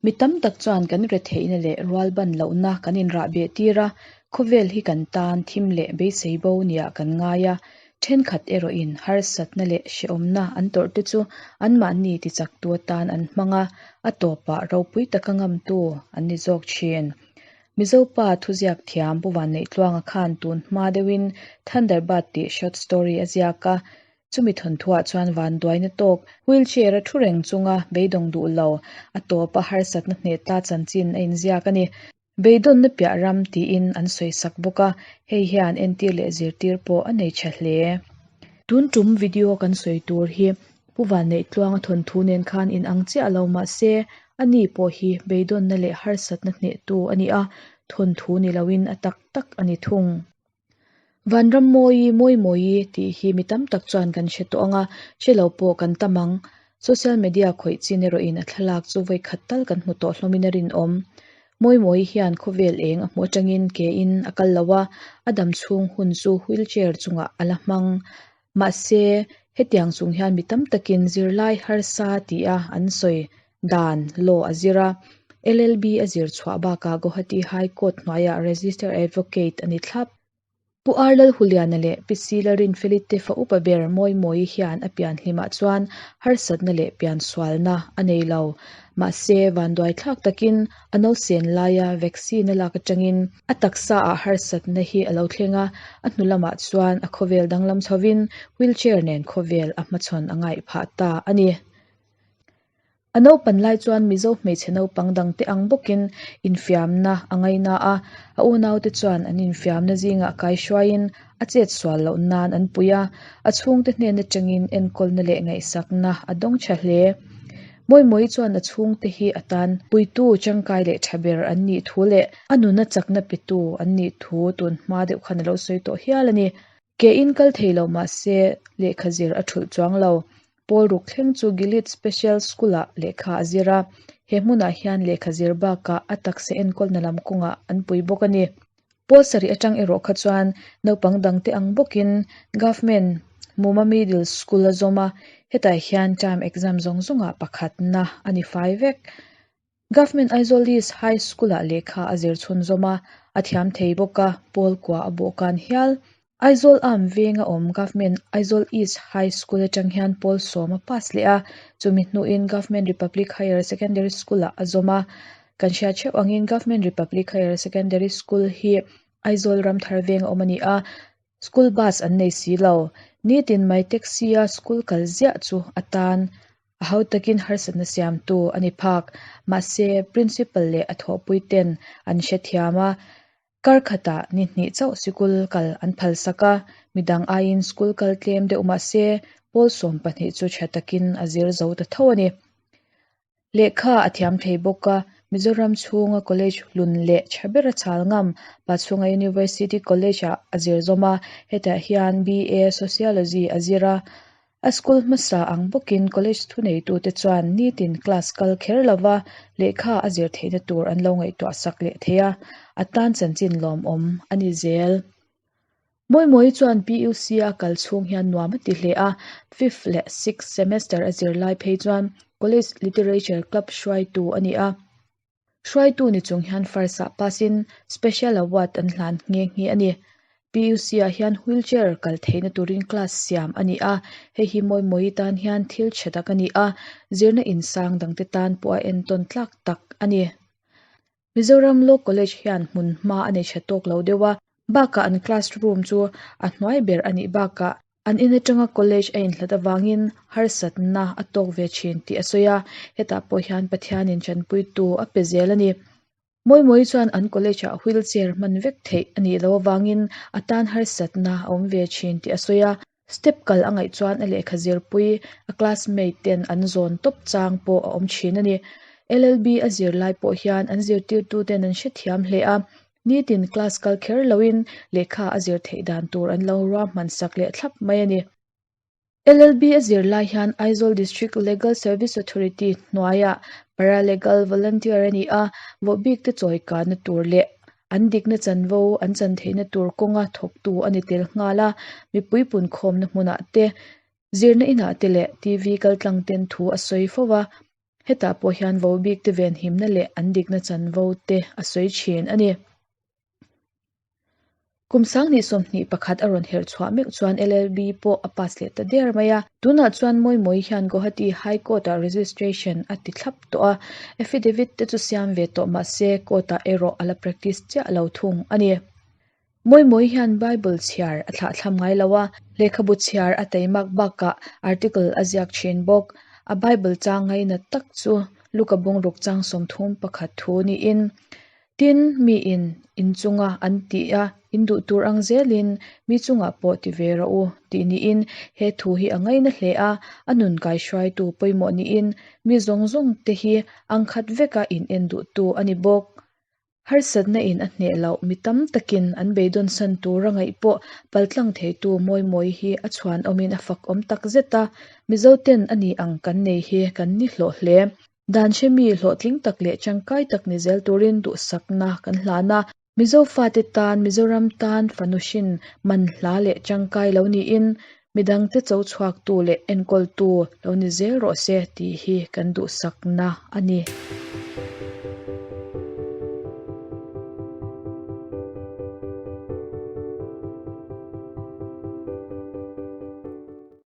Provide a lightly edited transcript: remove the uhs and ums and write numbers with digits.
Mi tam tak chuan kan retheihna leh rualban lohna kan inrahbeh tir a, khawvel hi kan tan thim leh beisei bo niah kan ngai a. Thenkhat erawhin harsatna leh hrehawmna an tawrh te chu anmahni tichaktu atan an hmang a, a tawpah ropui taka ngamtu an ni zawk thin. Mizopa thuziak thiam Pu Vanneihtluanga khan tun hma deuhin Thunderbird tih short story a ziak a, Chumi thawnthuah chuan vanduaina tawk, wheelchair a thu reng chunga beidawng duh lo, a tawpa harsatna hneh ta chanchin a inziak a ni. Beidawnna piah ram tiin an sawisak bawk a, hei hian entir leh zirtir pawh a nei tha hle. Tun tum video kan sawi tur hi Pu Vanneihtluanga thawnthu nen khan inang chiah lo mah se, ani pawh hi beidawnna leh harsatna hnehtu a ni a, thawnthu ni loin a tak tak a ni thung. Vanrammawi, Mawimawi tih hi mi tam tak chuan kan hre tawh ang a, hre lo pawh kan tam ang. Social media khawih chin erawhin a thlalak chu vawi khat tal kan hmu tawh hlawmin a rinawm. Mawimawi hian khawvel eng a hmuh atangin ke in a kal lo a, a dam chhung hun chu wheelchair chungah a la hmang. Mahse, hetiang chung hian mi tam takin zirlai harsa tia an sawi dan law a zir a, LLB a zir chhuah bakah Guwahati High Court hnuaiah Register Advocate a ni thlap. Pu R Lalhuliana leh Pi C Lalrinfelite fa upa ber Mawimawii hian a pian hlimah chuan harsatna leh piansualna a nei lo. Mahse, vanduaithlak takin a nausen laia vaccine a lak atangin a taksaah harsatna hi a lo thleng a, a hnu lamah chuan a khawvel danglam chhovin wheelchair nen khawvel a hmachhawn a ngaih phah ta a ni. A naupan lai chuan Mizo hmeichhe naupang dangte ang bawkin infiamna a ngaina a, a unaute chuan an infiamna zingah kaihruaiin a chet sual loh nan an pui a, a chhungte hnen atangin enkawlna leh ngaihsakna a dawng tha hle. Mawimawii chuan a chhungte hi a tan puitu tangkai leh tha ber an nih thu leh a nuna chakna petu an nih thu tun hma deuh khan a lo sawi tawh hial a ni. Ke in kal thei lo mah se lehkha zir a thulh chuang lo. Pawl ruk thleng chu Gilead Special School-ah lehkha a zir a, he hmunah hian lehkha zir bakah a taksa enkawlna lam kawngah an pui bawk a ni. Pawl sarih atang erawh kha chuan naupang dangte ang bawkin Government Muma Middle School a zawm a, hetah hian term exam zawng zawngah pakhatna a ni fai vek. Government Aizawl East High School-ah lehkha a zir chhunzawm a, a thiam thei bawk a, pawl kua a bawhkan hial. Aizawl Arm venga awm Government Aizawl East High School atang hian pawl sawm a pass leh a, chumi hnuin Government Republic Higher Secondary School-ah a zawm a. Kan hriat theuh angin Government Republic Higher Secondary School hi Aizawl Ramthar venga awm a ni a, school bus an nei si lo. Nitin mai taxi-a school kal ziah chu a tan a ho takin harsatna siamtu a ni phak. Mahse, Principal leh a thawhpuiten an hrethiam a. Kar khatah ni hnih chauh sikul kal an phalsak a, midang aiin school kal tlem deuh mah se pawl 12 chu tha takin a zir zo ta tho a ni. Lehkha a thiam thei bawk a, Mizoram chhunga college hlun leh tha bera chhal ngam Pachhunga University College-ah a zir zawm a, hetah hian BA Sociology a zir a. A school hmasa ang bawkin college thuneitute chuan nitin class kal kher lova lehkha a zir theihna tur an lo ngaihtuah sak leh thei a, a tan chanchin lawmawm a ni zel. Mawimawii chuan PUC a kal chhung hian nuam a ti hle a, fifth leh sixth semester a zir lai phei chuan college literature club hruaitu a ni a. Hruaitu ni chung hian first ah pass in special award an hlan nghe nghe a ni. PUC ah hian wheelchair kal theihna turin class siam a ni a, hei hi Mawimawii tan hian thil tha tak a ni a, zirna insang dangte tan pawh a entawn tlak tak a ni. Mizoram Law College hian hmun hma a nei tha tawk lo deuh a, bakah an classroom chu a hnuai ber a nih bakah An in atanga college a inhlat avangin harsatna a tawk ve thin tih a sawi a, hetah pawh hian Pathianin chanpuitu a pe zel a ni. Mawimawii chuan an college ah wheelchair hman vek theih a nih loh avangin a tan harsatna a awm ve thin tih a sawi a, step kal a ngaih chuan a lehkha zirpui a classmate ten an zawn tawp chang pawh a awm thin a ni. LLB a zir lai pawh hian an zirtirtu ten an hrethiam hle a, Nitin class kal kher loin lehkha a zir theih dan tur an lo ruahman sak leh thlap mai a ni. LLB a zir lai hian Aizawl District Legal Service Authority hnuaiah Paralegal Volunteer a ni a, vohbik te chawi kahna tur leh an dikna chanvo an chan theihna tur kawnga thawktu a ni tel nghal a, mipui punkhawmna hmunah te. Zirna inah te leh TV kaltlang ten thu a sawi fo a, hetah pawh hian vobik te venhimna leh an dikna chanvo te a sawi thin a ni. Kum 2021 a rawn herh chhuah meuh chuan LLB pawh a pass leh ta der mai a. Tunah chuan Mawimawii hian Guwahati High Court-ah registration a ti thlap tawh a, affidavit te chu siam ve tawh mah se court-ah erawh a la practice chiah lo thung a ni. Mawimawii hian Bible chhiar a thlahthlam ngai lo a, lehkhabu chhiar a taimak bakah article a ziak thin bawk. A Bible chang ngainat tak chu Luka bungruk chang 31 thu niin Tin, miin in chunga an tih a, in duh tur ang zelin mi chungah pawh ti ve rawh u, tih niin he thu hi a ngaina hle a, a nun kaihruaitu pawimawh niin mi zawng zawng te hi ang khat veka in en duhtu a ni bawk. Harsatna in a hneh loh mi tam takin an beidawnsan tura ngaih pawh paltlang theitu Mawimawi hi a chhuanawmin a fakawm tak zet a, Mizoten a ni ang kan nei hi kan ni hlawh hle. Dan hre mi hlawhtling tak leh tangkai tak ni zel turin duhsakna kan hlan a. Mizo fate tan Mizoram tan fanu hrin man hla leh tangkai lo niin midangte cho chhuaktu leh enkawltu lo ni zel rawh se tih hi kan duhsakna a ni.